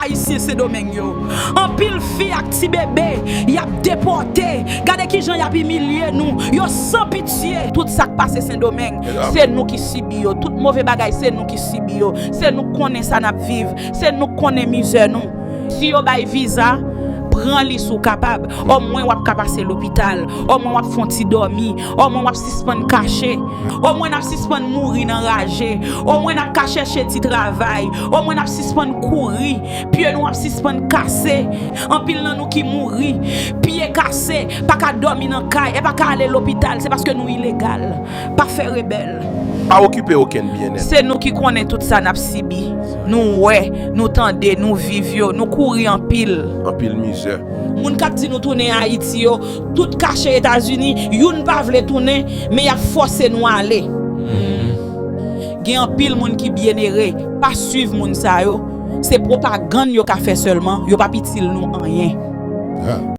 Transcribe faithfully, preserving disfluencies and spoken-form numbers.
Ayisyen Sendomeng yo. Anpil fi ak ti bebe, y ap depòte. Gade kijan y ap imilye nou. Yo san pitye. Tout sa k pase Sendomeng, se nou ki sibi yo. Tout move bagay, se nou ki sibi yo. Se nou k konnen sa n ap viv. Se nou k konnen mizè nou. Si yo bay viza, pran li si w kapab. Omwen w ap ka pase lopital. Omwen w ap fè yon ti dòmi. Omwen w ap sispann kache. Omwen n ap sispann mouri nan raje. Omwen n ap ka chèche ti travay. Omwen n ap sispann kouri. Pye nou ap sispann kase. Anpil nan nou ki mouri. Pye kase. Pa ka dòmi nan kay. E pa ka ale lopital. Se paske nou ilegal. Pa fè rebèl. Pa okipe okenn byennèt. Se nou ki konnen tout sa n ap sibi. Nou wè, nou tande, nou viv yo, nou kouri anpil. Anpil mizè. Moun k ap di nou tounen Ayiti yo, tout kache Etazini, youn pa vle tounen, men y ap fòse nou ale. Gen anpil moun ki byennere, pa swiv moun sa yo. Se pwopagann yo ka fè sèlman, yo p ap itil nou anyen.